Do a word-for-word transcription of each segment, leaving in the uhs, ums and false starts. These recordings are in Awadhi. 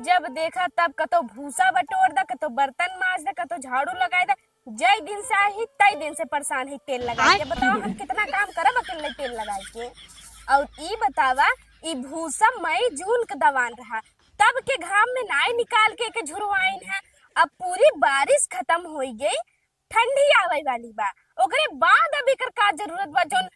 जब देखा तब कतो भूसा बटोर दा, कतो बर्तन माज दा, कतो झाड़ू लगाए दा। जय दिन से आई, तय दिन से परेशान है तेल लगाए के। बताओ, हम कितना काम करब अकेले तेल लगाए के? और ई बतावा, ई भूसा मई जून के दवान रहा, तब के घाम में नाई निकाल के, के झुरवाइन है। अब पूरी बारिश खत्म हो गई, ठंडी आवे वाली बा, ओकरे बाद अब एकर का जरूरत बा जौन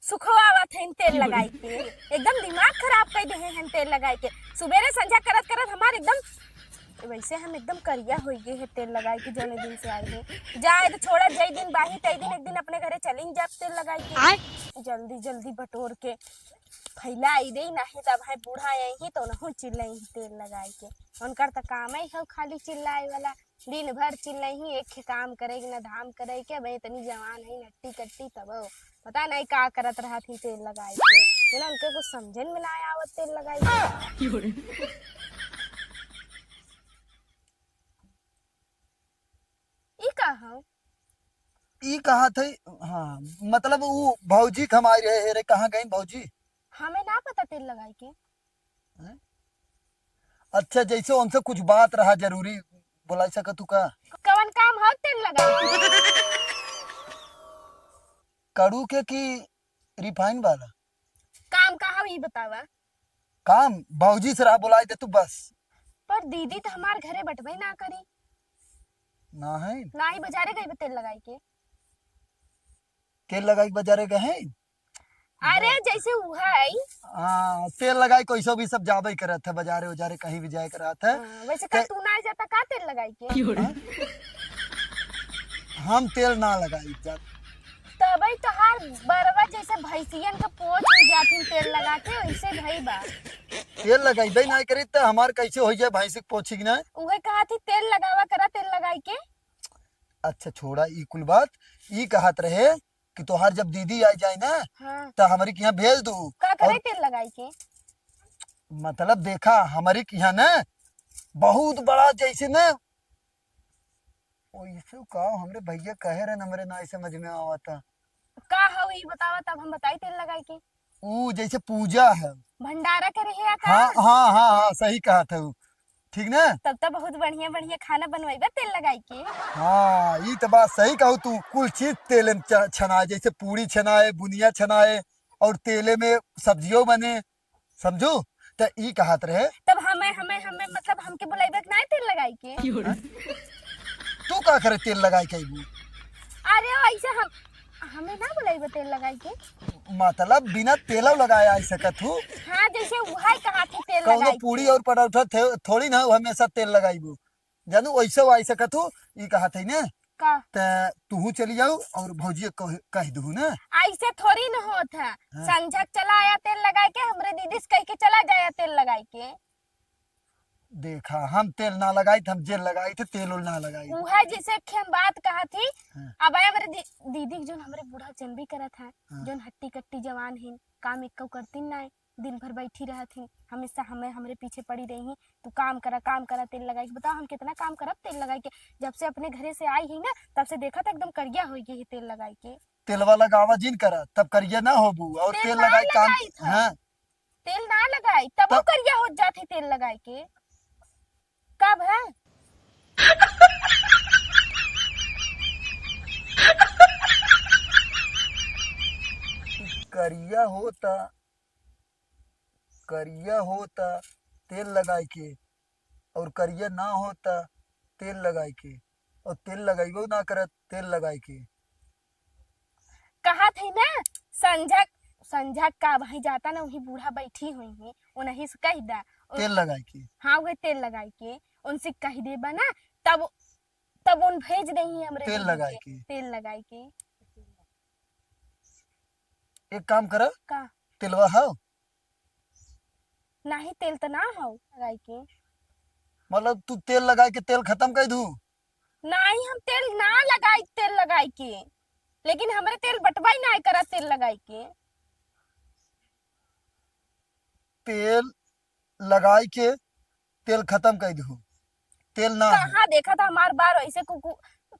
सुखवावत हईन तेल लगाई के? एकदम दिमाग खराब कर दे हैं तेल लगाई के। सुबेरे संझा करत करत हमार एकदम, वैसे हम एकदम करिया हो गए हैं तेल लगाई के, जौने दिन से आए हैं। जाए तो छोड़ा, जय दिन बाही तय दिन एक दिन अपने घरे चलिन जाब तेल लगाई के। आय। जल्दी जल्दी बटोर के फैलाई दे, नहीं तब है बूढ़ा आई ही तो नहु चिल्लाई तेल लगाई के। उनकर तो काम ही है खाली चिल्लाए वाला। दिन भर चिल्लही, एक खे काम करे के, ना धाम करे के। अब इतनी जवान है, नट्टी कट्टी, तब पता नहीं का करत रहत ही तेल लगाई के। बिना उनके कुछ समझन में ना आवत तेल लगाई के। ई का हो? ई कहा थे, हाँ, मतलब उ भौजी के हमारी रहे, हे रे, कहाँ गई भौजी? हमें ना पता तेल लगाई के। हैं? अच्छा, जैसे उनसे कुछ बात रहा जरूरी, बोलाई सकत तू का? कवन काम हो तेल लगाई के? कड़ू के कि रिफाइन वाला? काम का हो, ई बतावा। काम भौजी से रहा, बोलाई दे तू बस। पर दीदी तो हमार घरे बटबे ना करी। ना है? ना ही बाजारे गई बा तेल लगाई के। तेल लगाई के बाजारे गए हैं? अरे, जैसे उ है। हाँ, तेल लगाई, कैसो भी सब जाबे करत है, बाजारे उजारे कहीं भी जाए करत है। हाँ, वैसे का ते- तू ना जाता का तेल लगाई के? हाँ? हम तेल ना लगाई जा। तबे तोहार बरवा जैसे भैंसियन के पोछ हो जाथिन तेल लगा के, वैसे भई बा। तेल लगाई बे ना करी त हमार कैसे हो जाए भैंसी के पोछी की ना? उहे कहा थी तेल लगावा करा, तेल लगाई के। अच्छा, छोड़ा ई कुल बात। ई कहत रहे कि तोहार जब दीदी आ जाए ना, हाँ। त हमरी के यहाँ भेज दू। का करे और तेल लगाई के? मतलब देखा, हमरी के यहाँ ना बहुत बड़ा जैसे ना, ओइसे का हमरे भैया कहे रहे, हमरे ना समझ में आवता। का हो ई बतावा, तब हम बताई तेल लगाई के। ऊ जैसे पूजा है। भंडारा करे है या का? हाँ, हाँ, हाँ, हाँ, सही कहा था ऊ। ठीक ना? तब तो बहुत बढ़िया बढ़िया खाना बनवाइबा तेल लगाई के। हाँ, ई तो बात सही कहू तू। कुल चीज तेल में च-, छनाए, जैसे पूरी छनाए, बुनिया छनाए और तेले में सब्जियों बने, समझू? त ई कहत रहे। तब हमें, हमें, हमें, मतलब हमके बुलाइबे के नाई तेल लगाई के? तू का करे तेल लगाई के अइबू? अरे ऐसे हम, हमें ना बुलाइबे तेल लगाई के। मतलब बिना तेल लगाए आ सकत हूँ? हाँ, जैसे उहाई कहा थी तेल कौनो लगाई के। पूरी और पराठा थे-, थोड़ी ना हमेशा तेल लगाइबू। जानू, वैसे आ सकत हूँ, ई कहत है ने। का? त तुहू चली जाऊ और भौजी कह, कह दू ना। ऐसे थोड़ी न होत है। हाँ। संझा चला आया तेल लगाई के, हमरे दीदी से कह के चला जाया तेल लगाई के। देखा, हम तेल ना लगाई थे, हम जेल लगाई थे, तेल उल ना लगाई। उहे जैसे कि हम बात कहा थी, हाँ। अब आया हमरे दी-, दीदी के जोन हमरे बूढ़ा चंबी करत है, हाँ। जोन हट्टी कट्टी जवान है, काम एक्को करती ना है, दिन भर बैठी रहत ही, हमेशा हमें, हमरे पीछे पड़ी रही ही, "तू काम करा, काम करा, तेल लगाई के।" बताओ, हम कितना काम करब तेल लगाई के? जब से अपने घरे से आई ही ना, तब से देखा त एकदम करिया हो गई है तेल लगाई के। तेलवा लगावा जिन करा, तब करिया ना होबू, और तेल तेल ना लगाई काम, लगाई था। हाँ। तेल ना लगाई, तब तब करिया हो जात है तेल लगाई के। कब है? करिया होता, करिया होता तेल लगाई के, और करिया ना होता तेल लगाई के, और तेल लगाइबो ना करत तेल लगाई के। कहा थी ना, संझा, संझा का वहीं जाता ना, वहीं बूढ़ा बैठी हुई है, उन्हीं से कह दा। उन-, तेल लगाई के। हाँ, वही तेल लगाई के, उनसे कह देबा ना, तब, तब उन भेज दे ही हमरे तेल दीदी लगाई के, के। तेल लगाई के। एक काम करा। का? तेलवा हौ? नाही, तेल त ना हौ लगाई के। मतलब तू तेल लगाई के तेल खत्म कर दू? नाही, हम तेल ना लगाई, तेल लगाई के, लेकिन हमरे तेल बटवाई ना करा तेल लगाई के। तेल लगाई के तेल खत्म कर दू, तेल ना है। कहाँ देखा था हमार बार ऐसे कु, कु,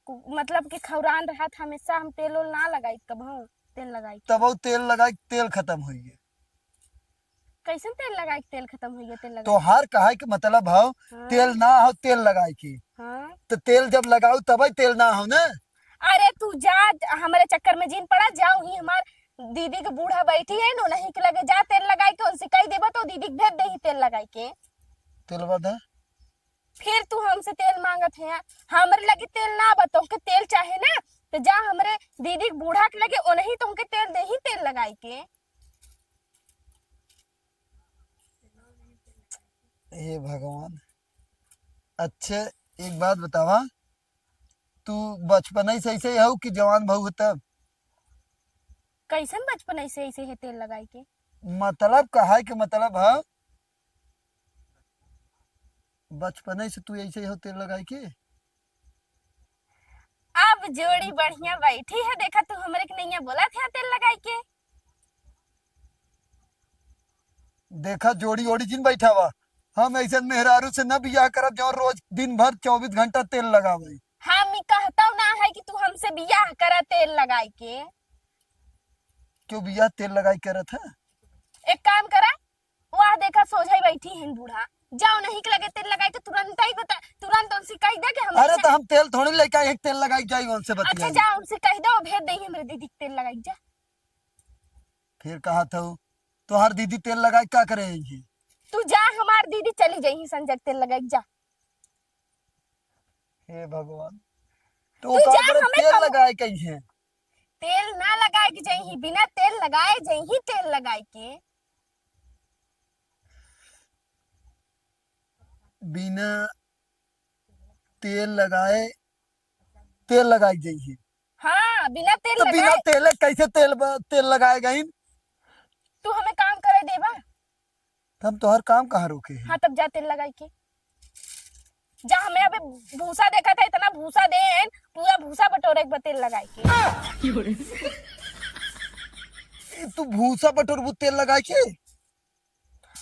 कु, मतलब कि खौरान रहा था हमेशा, हम तेल उल ना लगाई कबहूँ, तेल लगाई के। तब वो तेल लगाई, तेल खत्म हो गए। कैसन तेल लगाए के तेल खतम होइ गया, तेल लगाए के? तोहार कहे के मतलब हौ, हाँ। तेल ना हौ, तेल लगाए के। हाँ। तो तेल जब लगाऊ तबै तेल ना हौ ना। अरे तू जा, हमरे चक्कर में जिन पड़ा, जाओ ही हमार दीदी के बूढ़ा बैठी है न, उन्हीं के लगे जा तेल लगाए के, उनसे कहि देबा तो दीदी के भेज देही तेल लगाए के। तेलवा दे। फिर तू हमसे तेल मांगत है, हमरे लगे तेल ना बा, तोहके तेल चाहे ना, तो जा हमरे दीदी के बूढ़ा के लगे, उन्हीं तोहके तेल देही तेल लगाए के। हे भगवान। अच्छे, एक बात बतावा, तू बचपन से ऐसे ही हौ कि जवान भऊ तब? कैसन बचपन से ऐसे है तेल लगाए के? मतलब कहे के मतलब है, बचपन से तू ऐसे ही हौ तेल लगाए के? अब जोड़ी बढ़िया बैठी है, देखा तू हमरे के नैया बोलत है तेल लगाए के। देखा जोड़ी ओड़ी जिन बैठावा, हम ऐसन मेहरारू से न बियाह करब जो रोज दिन भर चौबीस घंटा तेल लगावे। हम ई कहतौ ना है कि तू हमसे बियाह करा तेल लगाए के। क्यों बियाह तेल लगाए करत है? एक काम करा, वह देखा सोझा ही बैठी है बूढ़ा, जाओ उन्हीं के लगे तेल लगाए के, तुरंत ही बता, तुरंत उनसे कहि दे कि हम अरे ऐसे तो हम तेल थोड़ी लेके आए, एक तेल लगाए के जाई उनसे अच्छा बतियाई। जा उनसे कहि दो, भेज देही हमरे दीदी के तेल लगाए के जा। फिर कहत हौ, तोहार दीदी तेल लगाए का करे आई है? तू जा, हमार दीदी चली जाई संजय के तेल लगाए के जा। हे भगवान, तो तू का जा, करे हमें तेल कम लगाए के आई है? तेल ना लगाए के जाई, बिना तेल लगाए जाई, तेल लगाए के। बिना तेल लगाए, तेल लगाए जाई है। हाँ, बिना तेल तो बिना लगाए। तेल कैसे तेल ब-, तेल लगाए गईन? तू हमें काम करे देबा? तो हम तोहर काम कहाँ रोके हैं? हाँ, तब जा तेल लगाए के। जा, हमें अबे भूसा देखा था, इतना भूसा देन, पूरा भूसा बटोरे के बा तेल लगाए के। ए, तू भूसा बटोरबू तेल लगाए के?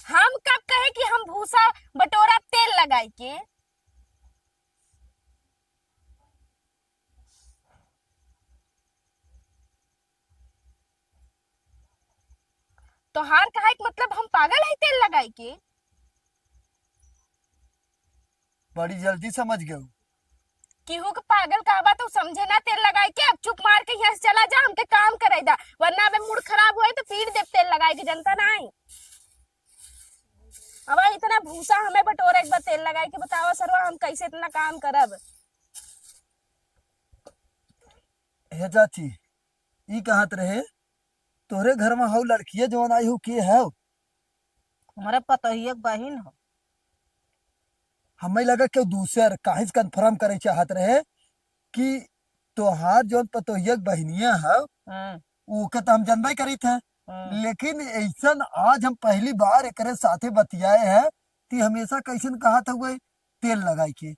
हम कब कहे कि हम भूसा बटोरा तेल लगाए के? तोहार कहे के मतलब हम पागल है तेल लगाए के? बड़ी जल्दी समझ गयो। केहू के पागल कहबा तो समझे ना तेल लगाए के। अब चुप मार के यहाँ से चला जा, हमके काम करे दा, वरना अबे मूड खराब होए तो पीट देब तेल लगाए के, जनता नाई। अब इतना भूसा हमें बटोरे के बा तेल लगाए के, बतावा सरवा हम कैसे इतना काम करब? हे चाची, ई कहत रहे, तोहरे घर में हऊ लड़किया जवन आई हऊ, के हऊ? हमरे पतोहिया के बहिन हो। हमें लगा केहू दूसर, काहे से confirm करे चाहत रहे कि तोहार जौन पतोहिया के बहिनिया हऊ, हाँ। ओके तो हम जानबे करीत हैं, हाँ। लेकिन ऐसन आज हम पहली बार एकरे साथे बतियाए हैं कि हमेशा कैसन कहत हुए तेल लगाई के।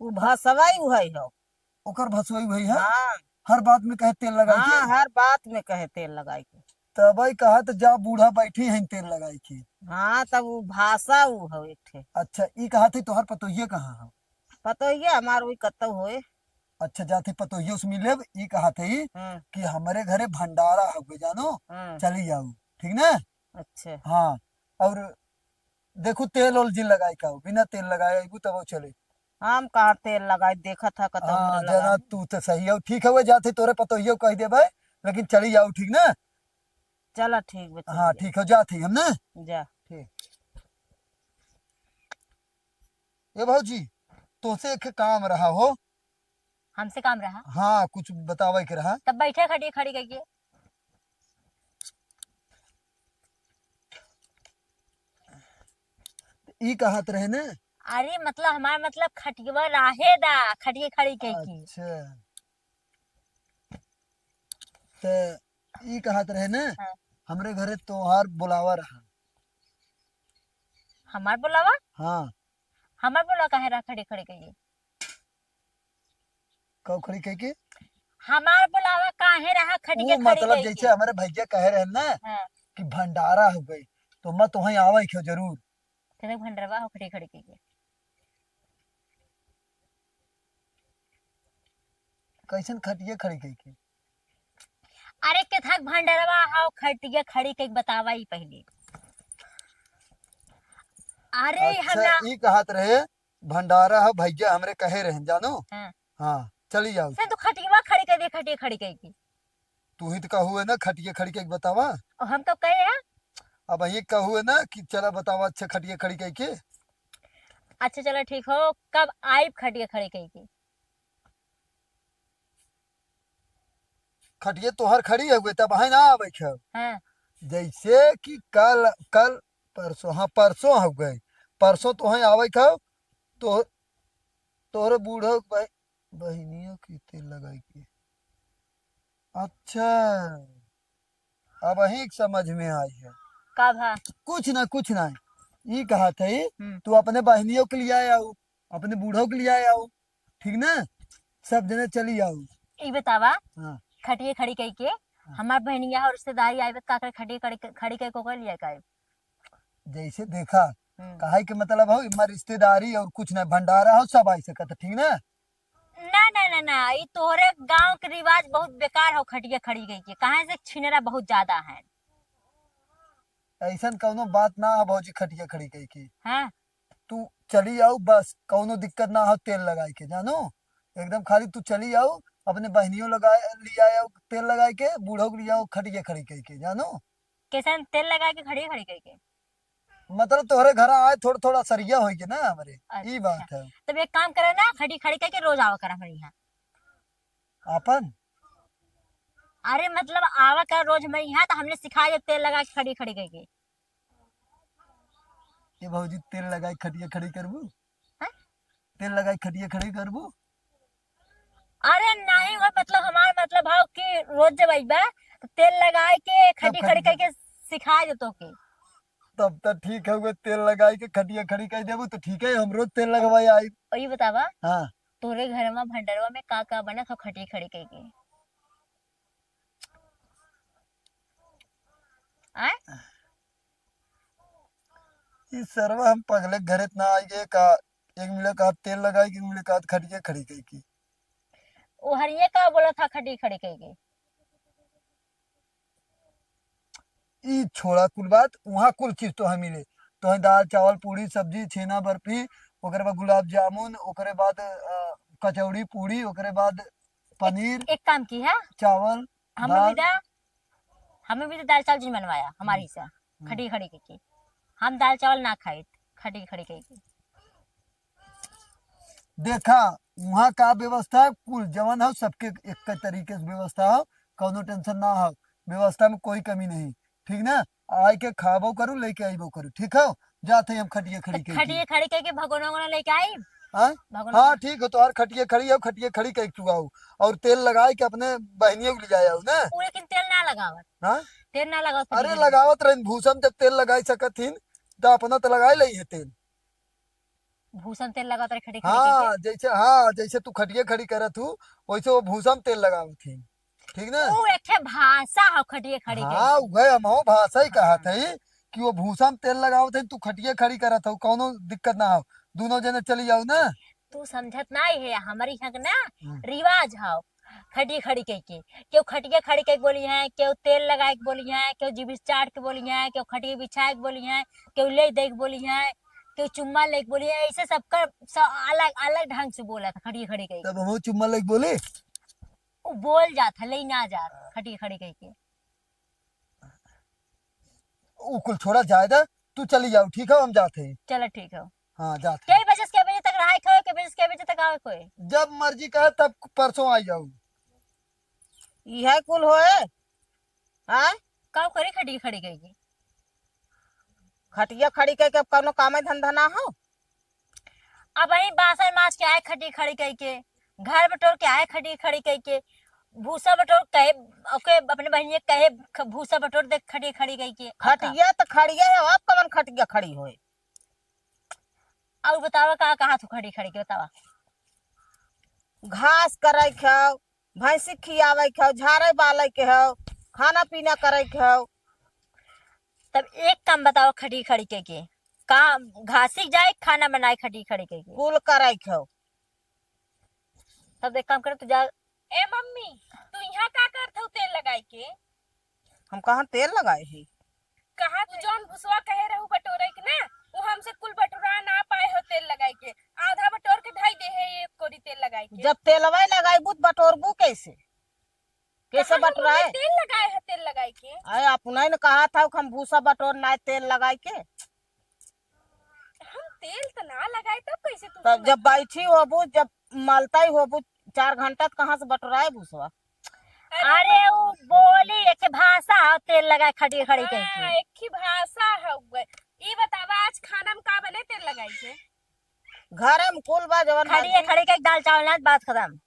उ भसवाई उहई हो। ओकर भसवाई उहई है? हाँ। हर बात में कहे तेल लगाई के? हाँ, हर बात में कहे तेल लगाई के। तबई कहा तो जा बूढ़ा बैठी हैं तेल लगाई के। हाँ, तब उ भाषा उ हो एक ठे। अच्छा, ई कहा थे तोहर पतोहिया कहाँ हो? पतोहिया हमार वही कत्तौ होए। अच्छा, जाते पतोहियो से मिलेब, ई कहा थे हाँ। कि हमरे घरे भंडारा हवे जानो, हाँ। चली जाऊ, ठीक ना? अच्छा। हाँ, और देखू तेल ओल जिन लगाई का, बिना तेल लगाए अइबू तब चले। हम कहाँ तेल लगाई, देखत ह कतौ हाँ, जना तू तो सही हो, ठीक हवे, जाते तोरे पतोहियो कह देबे, लेकिन चली जाऊ, ठीक ना? चला ठीक बा, चली हाँ, जाई। ठीक हो, जाते हम ना? जा। ठीक। ए भौजी, तोसे एक काम रहा हो। हमसे काम रहा? हाँ, कुछ बतावे के रहा। तब बैठे खटिया खड़ी कइके। ई कहत रहे ने। अरे मतलब हमार मतलब खटियवा रहे दा, खटिया खड़ी कइके। अच्छा। त ई कहत रहे ने, हाँ। हमरे घरे तोहार बुलावा रहा। हमार बुलावा? हाँ। हमार बुलावा काहे रहा खड़ी खड़ी कइके? कौ खड़ी कइके? हमार बुलावा काहे रहा खड़ी वो के खड़ी मतलब कइके? जैसे हमरे भैया कहे रहे ना हाँ। कि भंडारा हो गई, तो मैं तोहें आवे क्यों जरूर। तेरे भंडरवा हो खड़ी खड़ी कइके। कैसन खटिया खड़ी कइके? अरे केथक भंडरवा हो खटिया खड़ी कइके बतावा ई पहले। अरे, हम अच्छा, ना ई कहत रहे, भंडारा ह भैया हमरे कहे रहन, जानो? हाँ। हाँ, चली जाओ। से तू खटिया खड़ी कर दे, खटिया खड़ी कर के। तू ही तो कहू है ना, खटिया खड़ी कर के बतावा। और हम कब कहे हैं? अब ये कहू है ना कि चला बतावा, अच्छा, खटिया खड़ी कर के। अच्छा, चलो ठीक हो, कब आइब खटिया खड़ी कर के? खटिया तोहर खड़ी हो गई, तब है ना आवे के। हाँ। जैसे कि कल, कल, परसों, हाँ, परसों हो गए, परसों तोहे आवे के, तो तोहरे बूढ़ो बह-, बहिनियों की तेल लगाई के। अच्छा, अब ही समझ में आई है। का भा? कुछ ना, कुछ ना। ई कहा था, हम्म। तू अपने बहिनियों के लिए आया हो, अपने बूढ़ों के लिए आया हो, ठीक ना? सब जने चली आओ। ई बतावा, हाँ। खटिया खड़ी कई के, हाँ। हमार बहनिया और रिश्तेदारी आइबे, का करे खटिया खड़ी, खड़ी कई के ओकर लिए का आइब? जैसे देखा, हम्म। कहे के मतलब हो, इमा रिश्तेदारी और कुछ ना, भंडारा हो, सब आई सकत, ठीक ना? ना, ना, ना, ना, ई तोहरे गांव के रिवाज बहुत बेकार हो, खटिया खड़ी कई के। काहे से छिनरा बहुत ज्यादा है। ऐसन कौनो बात ना हो भौजी, खटिया खड़ी कई के। हाँ। तू चली आओ बस, कौनो दिक्कत ना हो तेल लगाई के, जानो? एकदम खाली तू चली आओ, अपने बहनियों लगा, लिया आओ तेल लगाई के, बूढ़ों के लिया आओ खटिया खड़ी कई के, जानो? कैसन तेल लगाई के खटिया खड़ी कई के? मतलब तोहरे घर आए थोड़ा थोड़ा सरिया होई के ना हमरे, ई अच्छा। बात है। तब एक काम करे ना, खटिया खड़ी कई के रोज आवा कर हमरे यहाँ। आपन? अरे मतलब आवा कर रोज हमरे यहाँ, तो हमने सिखा दे तेल लगा के खटिया खड़ी कई के। ए भौजी, तेल लगाई खटिया खड़ी करबू? हैं? तेल लगाई खटिया खड़ी करबू? अरे नहीं, वो मतलब हमार मतलब भाव कि रोज जब अइबा तो तेल लगाई के खटिया खड़ी करके सिखा दे तोके। तब तो ठीक है, वो तेल लगाई के खटिया खड़ी कर देबू तो ठीक है, हम रोज तेल लगवाए आई। और ये बतावा, हाँ। तोरे घर में भंडरवा में का का बनत हो खटिया खड़ी कई के? आय? ई सरवा हम पगले घरे त ना आई गए का, एक मिले का तेल लगाई के, एक मिले का खटिया खड़ी कई के। ओ हरिये का बोला था खटिया खड़ी कई के? ई छोड़ा कुल बात, वहाँ कुल चीज तोहे मिले। तोहे दाल, चावल, पूड़ी, सब्जी, छेना, बर्फी, ओकरे बाद गुलाब जामुन, ओकरे बाद, अ, कचौड़ी, पूड़ी, ओकरे बाद पनीर, एक काम की है, चावल, हमें दाल। भी दा, हमें भी तो दाल चावल जिन बनवाया, हमारी हम्म। से, हम्म। खटी खड़ी के, के। हम दाल चावल ना खाए, खटी खड़ी के, के। देखा, वहाँ का व्यवस्था है, कुल जवन हो, सबके एक तरीके से व्यवस्था हो, कौनो tension ना हो, व्यवस्था में कोई कमी नहीं, ठीक ना? आए के खाबो करू, लेके आइबो करू, ठीक हो? जात है हम खटिया खड़ी तो कई के। खटिया खड़ी कई के भगोना वगोना लेके आई? हाँ? भगोना हाँ, वगोना। ठीक हो, तोहार खटिया खड़ी हो, खटिया खड़ी कई के तू आओ, और तेल लगाए के अपने बहनियों को ले जाए आओ ना। उ लेकिन तेल ना लगावत। हाँ? तेल ना लगावत अरे, खटिया खड़ी। लगावत रहिन, भूसम जब तेल लगाई सकत हिन, तो अपना तो लगाए लई है तेल। भूसन तेल लगावत रहे खड़ी खड़ी हाँ, कइके। जैसे, हाँ, जैसे तू खटिया खड़ी करत हूँ, वैसे वो भूसा में तेल लगावत ही, ठीक ना? ऊ एक ठे भाषा हो खटिया खड़ी हाँ, कइके। उहे हमहू भाषा ही कहत हाँ। हई कि वो भूसा में तेल लगावत है, तू खटिया खड़ी करत हो, कौनो दिक्कत ना हो, दोनों जने चली जाओ ना। तू समझत नाई है, हमारी यहाँ के ना हम्म। रिवाज हो, खटिया खड़ी कइके, केहू खटिया खड़ी कइके बोली है, केहू तेल लगाए के बोली है, केहू जीभी चाट के बोली है, केहू खटिया बिछाए के बोली है, केहू ले दे के बोली है, केहू चुम्मा ले के बोली है, ऐसे सबका सब अलग अलग ढंग से बोला था खटिया खड़ी कइके। तब हमहू चुम्मा ले के बोले? उ बोल जात है, ले ना जात, खटिया खड़ी कइके। उ कुल छोड़ा जाए दे, तू चली जाओ, ठीक है, हम जात है। चलो ठीक है। हाँ, जात है। कई बजे से कई बजे तक रहाई खाओ, कई बजे से कई बजे तक आवे कोई? जब मर्जी कहे तब परसों आई जाओ। इहे कुल होए? हाँ? का करे खटिया खड़ी कइके? खटिया खड़ी कइके अब कौनो कामे धंधा ना हो? अब वही बासन माज के आए खटिया खड़ी कइके, घर बटोर के आए खटिया खड़ी कइके, भूसा बटोर कहे, ओके अपने बहनिया कहे ख-, भूसा बटोर दे खटिया खड़ी कइके। खटिया तो खड़िया है, अब कवन खटिया खड़ी होए? और बतावा का कहा तू खड़ी खड़ी के बतावा? घास करे खाओ, भैंसी खियावे के हो, झारे बाले के हो, खाना पीना करे के हो। तब एक काम बताओ खटी खड़ी के, के का घासी जाए खाना बनाए खटी खड़ी के, के? कुल करे के हो। तब एक काम कर तू जा। ए मम्मी, तू यहाँ का करत हऊ तेल लगाई के? हम कहाँ तेल लगाए ही? कहाँ तू जौन भुसवा कहे रहू बटोरे के ना, तो हमसे कुल बटोरा ना पाए हो तेल लगाई के, आधा बटोर के धई दे है एक कोरी तेल लगाई के। जब तेलवा लगाइबू त बटोरबू कैसे? कैसे कहाँ बटोराए? तेल लगाए है तेल लगाई के। अरे अपना ही न कहा था कि हम भूसा बटोर ना तेल लगाई के। हम तेल त ना लगाए तब कैसे तू तब समझ- जब बैठी होबू, जब मलता ही होबू चार घंटा, त कहाँ से बटोराए भूसवा? अरे अरे वो बोली एक भाषा है, तेल लगाए खड़ी खड़ी हाँ, कहके। एक ही भाषा हउवे। ई बतावा आज खाना में का बने तेल लगाई के? घरे में कुल बा जवन खड़ी बा। खड़ी के दाल चावल ना, बात खत्म।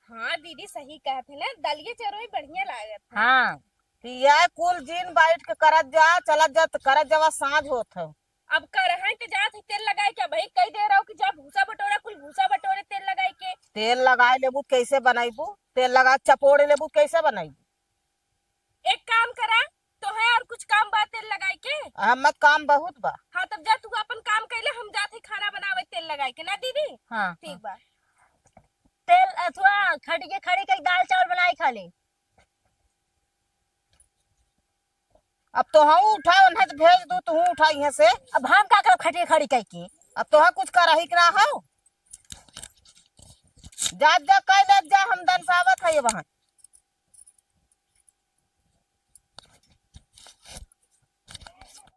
हाँ दीदी सही कहत है ना, दलिये चरोई बढ़िया लागत है। हाँ। कि यह कुल दिन बैठ के करत जा, चलत जा, त करत जावा, साँझ होत है। अब करहै त जात है तेल लगाई के, भाई कही दे रहा हूँ कि जा भूसा बटोरा, कुल भूसा बटोरे तेल लगाई के। तेल लगाए लेबू त कैसे बनाइबू? तेल लगा चपोड़े लेबू त कैसे बनाइबू? एक काम करा, तो है और कुछ काम बा तेल लगाई के? हम मत काम बहुत बा। हाँ तब जा तू अपन काम कैले, हम जात है खाना बनावे तेल लगाई के ना दीदी। हाँ, ठीक हाँ। बा। तेल अथवा खड़ी के खड़ी के दाल चावल बनाई खा ले। अब तो हम उठाओ ना तो भेज दू, तू उठा यहाँ से। अब हम का करब खटिया खड़ी कह के? अब तो कुछ करही के ना हो। जा जा कह ले जा, हम दनसावत है वहाँ।